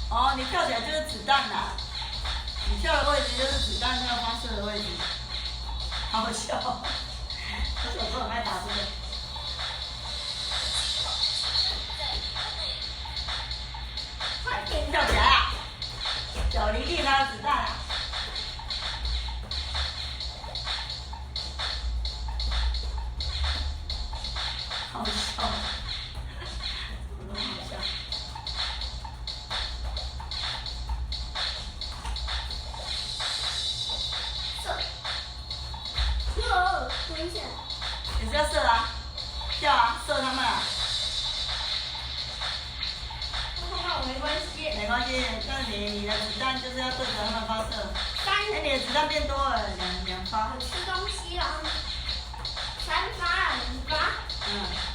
哦，你跳起來就是子彈啦，你跳的位置就是子彈那個發射的位置，好笑。我小時候很愛打這個。快點跳起來啊！腳離地才有子彈啊！好笑，怎麼那麼好笑？射。喲，危險！也是要射啊，跳啊，射他們啊！碰到我沒關係。沒關係，但你的子彈就是要對着他們發射。三。哎，你的子彈變多了，兩發。我吃東西了。三發，兩發。嗯。